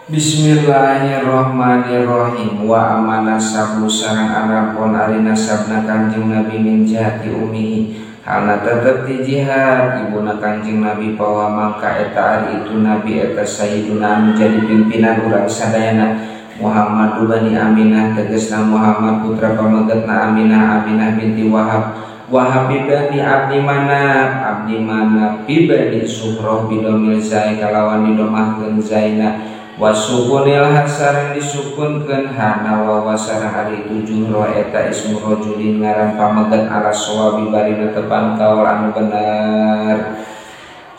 Bismillahirrahmanirrahim. Wa amana sabu sareng anapun ari nasabna Kanjeng Nabi min jihati ummihi halna tetep di jihad ibuna Kanjeng Nabi bahwa mangka eta ari itu Nabi eta sayyiduna anu jadi pimpinan urang sadayana Muhammad bani Aminah tegasna Muhammad putra pamegetna Aminah, Aminah binti Wahab, Wahab bani Abdi Manaf, Abdi Manaf bani Zuhroh bidomil zai kalawan didomahkeun zaina wasukunil hasarang disukunkeun hana wa wasarang ari itu Zuhroh eta ismu rajulin ngaran pameget ala sawabi barina tepan kaul anu bener.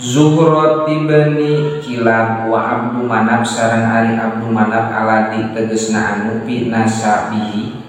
Zuhroh bani Kilab wa Abdu Manaf sareng ari Abdu Manaf aladi tegesna anu bi nasabihi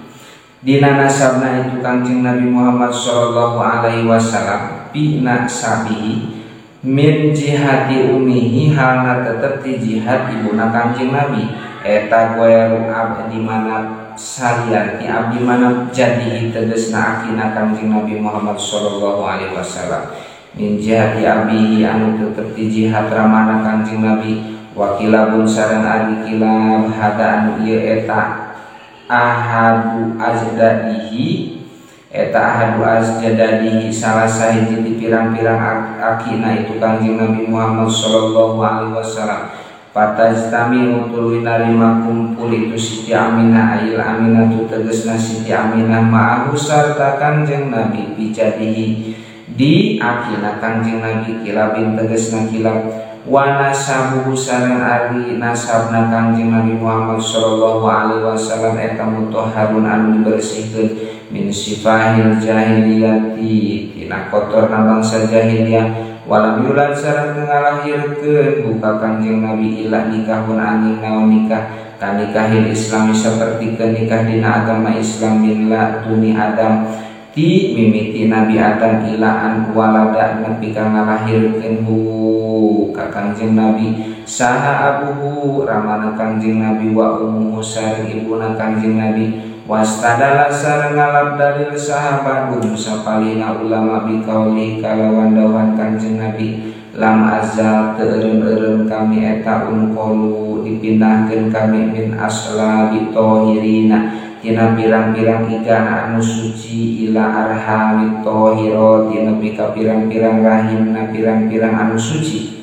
dina nasabna itu Kanjeng Nabi Muhammad sallallahu alaihi wasallam bi nasabihi min jihati ummihi halna tetep di jihad ibuna Kanjeng Nabi eta goeru abdi manaf salian ti abdi manaf jadihi tegesna akina Kanjeng Nabi Muhammad sallallahu alaihi wasallam min jihati abihi anu tetep di jihad ramana Kanjeng Nabi wakilabun sareng ari kilab hada anu ieu eta ahadu ajdadihi eta ahadu ajdadihi salah sahiji di pirang-pirang akina itu Kanjeng Nabi Muhammad sallallahu alaihi wasallam. Fatajtami tuluy narima kumpul itu Siti Aminah ail Aminah tu tegesna Siti Aminah ma'ahu sarta Kanjeng Nabi bijadihi di akina Kanjeng Nabi kilabin tegesna kilab wa nasabuhu sareng ari nasabna Kanjeng Nabi Muhammad sallallahu alaihi wasallam eta mutahharun anu dibersihkeun min sifahil jahiliyati tina kotorna bangsa jahiliyah walam yulad sareng teu ngalahirkeun buka Kanjeng Nabi ila nikahun angin naon nikah kanikahil islami sapertikeun nikah dina agama Islam min la tuni Adam ti mimiti Nabi Adam ilaan walada nepi ka ngalahirkeun hu ka Kanjeng Nabi saha abuhu ramana Kanjeng Nabi wa ummuhu sareng ibuna Kanjeng Nabi wastadala sareng ngalap dalil saha badum sapalina ulama bikauli kalawan dawuhan Kanjeng Nabi lam azal teu eureun-eureun kami eta unqalu dipindahkeun kami min aslabi tohirina tina pirang-pirang igana anu suci ila arhamit tohirati nepi ka pirang-pirang rahimna pirang-pirang anu suci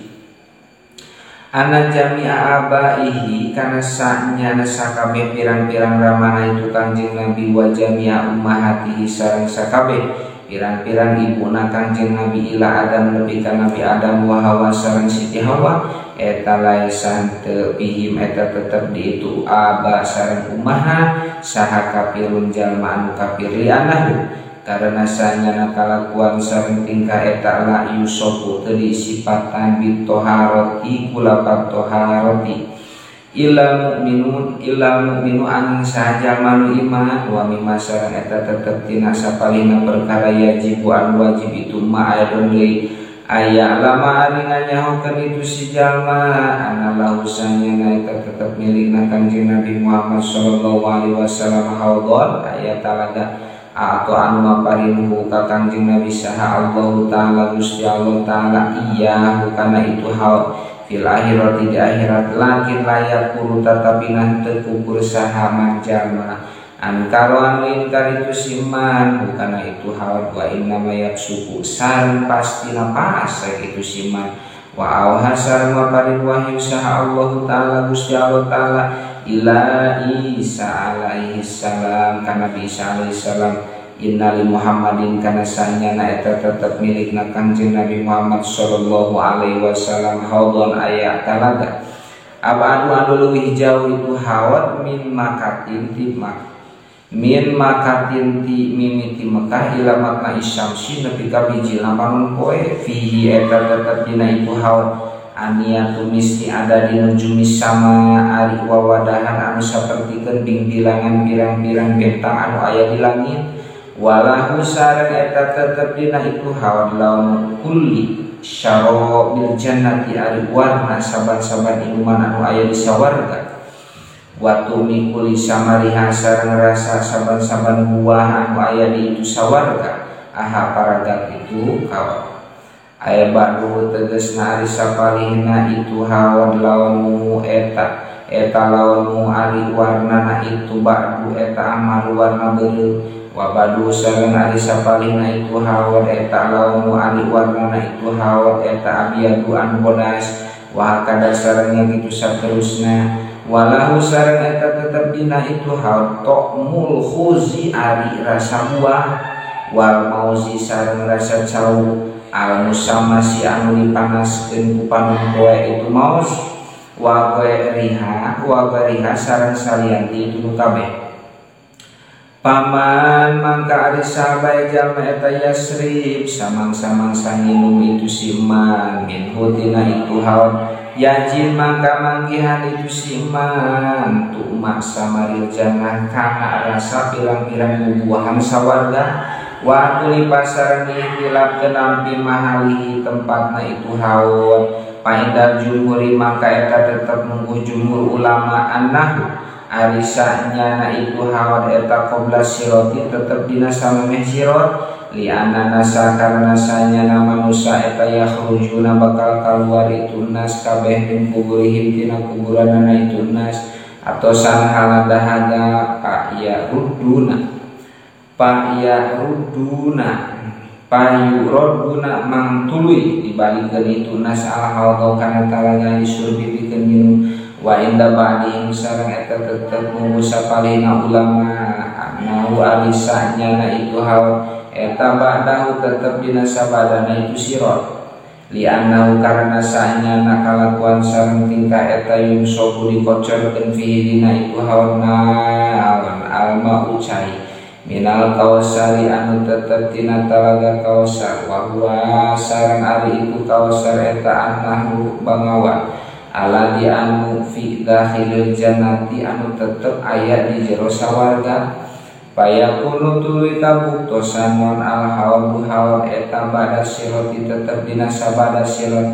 ana jami'a abaihi kana sanyana sakabeh pirang-pirang ramana itu Kanjeng Nabi wa jami'a ummahatihi sareng sakabeh pirang-pirang ibuna Kanjeng Nabi ila Adam nepi ka Nabi Adam wa Hawa sareng Siti Hawa eta laisan teu bihim eta tetep di itu aba sareng ummaha saha kafirun jalma anu kafir li anahu karena sanyana kalakuan sareng tingkah eta la yusofu teu disipatan bitoharoti kulapat toharoti illa mu'minun illa mu'minu angin saha jalma nu iman wa mimma sareng eta tetep tina sapalihna perkara yajibu anu wajib itu ma aidon deui aya lama ari nganyahokeun itu si jalma anallahu sanyana eta tetep milikna Kanjeng Nabi Muhammad sallallahu alaihi wasallam haudon aya talaga atau anu maparinhu ka Kanjeng Nabi saha Allah taala Gusti Allah taala iyahu kana itu haud fil akhirati di akhirat lakin layak kuru tetapi teu kubur saha man jalma angkaro anu ingkar itu siman bukana itu haud wa inna ma yaksuku sareng pastina pasek itu siman wa auha sareng maparin wahyu saha Allah taala Gusti Allah taala ila Isa alaihi salam kana Nabi Isa alaihi salam inna li Muhammadin kana sanyana eta tetep milikna Kanjeng Nabi Muhammad sallallahu alaihi wasallam haudon aya talaga apa anu anu leuwih jauh itu haud min makatin ti min makatin ti mimiti Mekah ila matna isyamsi nepi ka bijilna panon poe fihi eta tetep dina itu haud aniyatu misli ada di nujumi sama ari wawadahan anu sapertikeun bingbilangan pirang-pirang bentang anu aya di langit walahu sareng eta tetep dina itu haud laun kulli syarabil jannati ari warna saban-saban inuman anu aya di sawarga watu mikuli samariha sareng rasa saban-saban buah anu aya di itu sawarga aha paragat itu haud aya ba'du tegasna ari sapalihna itu haud launu eta eta launu ari warnana itu ba'du eta ahmaru warna beureum wa badu sareng ari sapalihna itu haud eta launu ari warnana itu haud eta abyadu anu bodas wa hakada sareng kitu saterusna walahu sareng eta tetep dina itu haud tokmul khuzi ari rasa buah wal mauzi sareng rasa cau al musamasi anu dipanaskeun ku panon poe itu maus wa ghairiha sareng salianti itu kabeh. Paman mangka ari sahabat jalma eta Yasrib samang-samang sanginum itu si man min hutina itu haud yajin mangka manggihan itu si man tu'ma samaril jannah kana rasa pirang-pirang bubuahan sawarga wa tuli pasareng ihtilaf kenampi mahalihi tempatna itu haud paindal jumhuri mangka eta tetep mungguh jumhur ulama annahu ari sanyana itu haud eta qabla siroti tetep dina samemeh sirot li anna nasa karena sanyana manusa eta yakhrujuna bakal kaluar itu nas kabeh min kuburihim tina kuburanana itu nas atau sanhala dahaga pa ya ruduna payuroduna mang tuluy dibalikeun itu nas al haud kana talaga disurbi pikeun minum wa inda ba'dihim sareng eta tetep munggu sapalihna ulama annahu ari sanyana itu haud eta ba'dahu tetep dina sabadana itu sirot li annahu karena sanyana kalakuan sareng tingkah eta yunsobu dikocorkeun fihi dina itu haud naon alma ucai minal kausari anu tetep tina talaga kausar wa huwa sareng ari itu kausar eta annahu bangawan aladi anu fi dakhilil jannati anu tetep aya di jero sawarga payakunu tuluy kabuktosan non al haud haud eta bada siroti tetep dina sabada sirot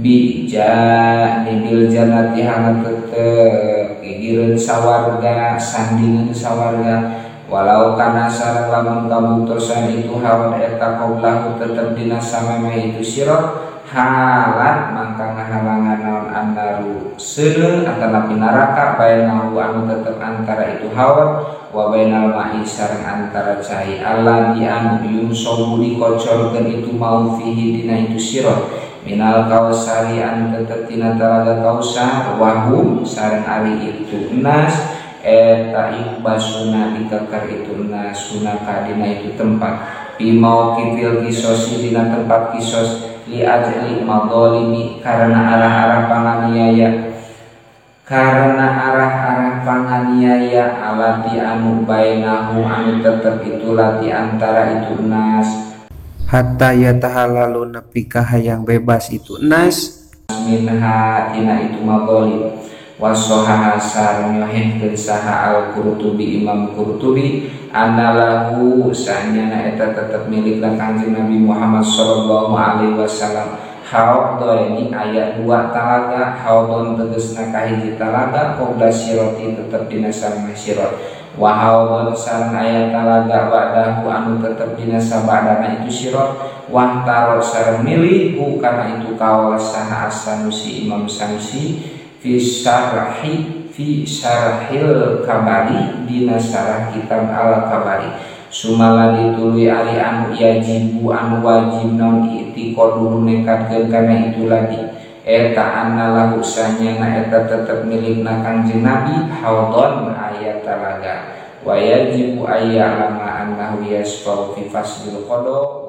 bi janibil jannati hana tetep gigireun sawarga sandingeun sawarga walau kana sareng lamun kabuktosan itu haud eta qoblahu tetep dina samemeh itu sirot halat mangka ngahalangan naon annaru seuneu atanapi neraka bainahu anu tetep antara itu haud wa bainal ma'i sareng antara cai alladzi anu yunsobu dikocorkeun itu mau fihi dina itu sirot minal kausari anu tetep tina talaga kausar wahum sareng ari itu nas eta yuhbasuna dikekar itu nas sunaka dina itu tempat bimau kifil kisosi dina tempat kisos li ajli madolimi karena arah-arah panganiaya alati anu bainahu anu tetep itu lati antara itu nas hatta yatahalalu nepi ka hayang bebas itu nas minha tina itu madolimi wasohaha sareng nyohehkeun saha al-Qurtubi Imam Qurtubi anallahu sanyana eta tetep milik Kanjeng Nabi Muhammad sallallahu alaihi wasallam haudhaini aya dua talaga haudon tegasna kahiji talaga qabla siroti tetep dina samemeh sirot wa haudon sareng aya talaga ba'dahu anu tetep dina sabadana itu sirot wa taro sareng milih ku kana itu kaol saha As-Sanusi Imam Sanusi fi syarhil kabari dina syarah kitab al kabari sumala dituluy ari anu yajibu anu wajib naon i'tiqadu nekatkeun kana itu lagi eta annalahu sanyana eta tetep milikna Kangjeng Nabi haudon aya talaga wa yajibu ayya'lama annahu yasfau fi faslil qada.